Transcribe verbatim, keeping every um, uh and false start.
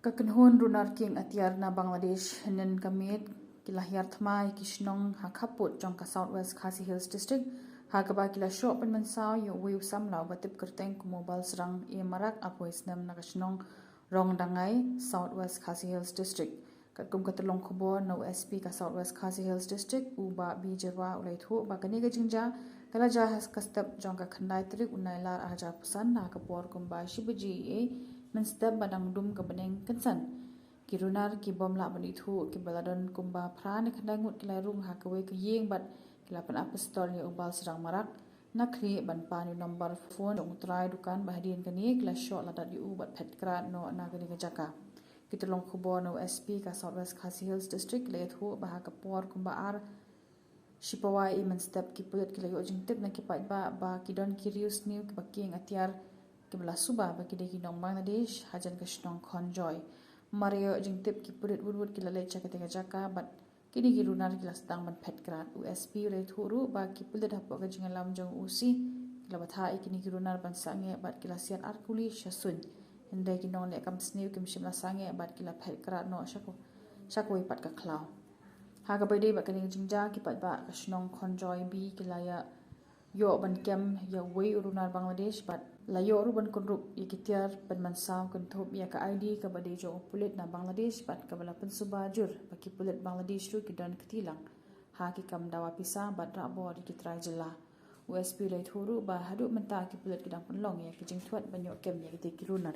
Ka kynhun runar kieng atiar na Bangladesh hynnin ka miet ki la hiar thma ïa ki shnong ha khappud jong ka South West Khasi Hills District, ha kaba ki la shoh pynmynsaw ïa uwei u samla uba tip kyrteng kum u Balsrang A Marak, hapoh snem na ka shnong Rongdangai, South West Khasi Hills District. Katkum ka tyllong khubor na u S P ka South West Khasi Hills District, u Bah B Jyrwa, u la ïathuh ba kane ka jingjia ka la jia ha ka step jong ka khyndai tarik u Nailar arhajar arphew san, ha ka por kumba shi baje eiei mynstep ba dang dum ka bneng kynsan. Ki runar ki bym lah ban ithuh, kiba la don kumba phra ne khyndai ngut, ki la rung ha kawei ka ïing bad ki la pynap pistol ïa u Balsrang Marak na khlieh ban pan ïa u number phone jong u trai dukan, bad hadien kane ki la shoh ladat ïa u bad phet krad noh na kane ka jaka. Ki tyllong khubor na u S P ka South West Khasi Hills District ki la ïathuh ba ha ka por kumba ar shi pawai mynstep, ki pulit ki la ïoh jingtip na ki paidbah ba ki don ki riewsniew kiba kieng atiar, kiba la suba ba ki dei ki nong Bangladesh hajan ka shnong Khonjoy. Mar ïoh jingtip, ki pulit wut wut ki la leit sha katei ka jaka bad kine ki runar ki la sdang ban phet krad. U S P u la ïathuh ruh ba ki pulit hapoh ka jingïalam jong u O C ki la bthah ïa kine ki runar ban sangeh bad ki la siat ar kuli sha suiñ. Hynrei ki nongleh kam sniew kim shym la sangeh bad ki la phet krad noh sha ko, sha kawei pat ka khlaw. Ha kaba ïadei bad kane ka jingjia, ki paidbah ka shnong Khonjoy B ki la ïa ïoh ban kem ïa uwei u runar Bangladesh bad la ïoh ruh ban kynrup ïa ki tiar pynmynsaw kynthup ïa ka I D kaba dei jong u pulit na Bangladesh bad kaba la pynsuba jur ba ki pulit Bangladesh ruh ki don kti lang ha ki kam dawa pisa bad rah bor ïa ki trai jylla. U S P u la ïathuh ruh ba haduh mynta ki pulit ki dang pynlong ïa ki jingthuat ban ïoh kem ïa kitei ki runar.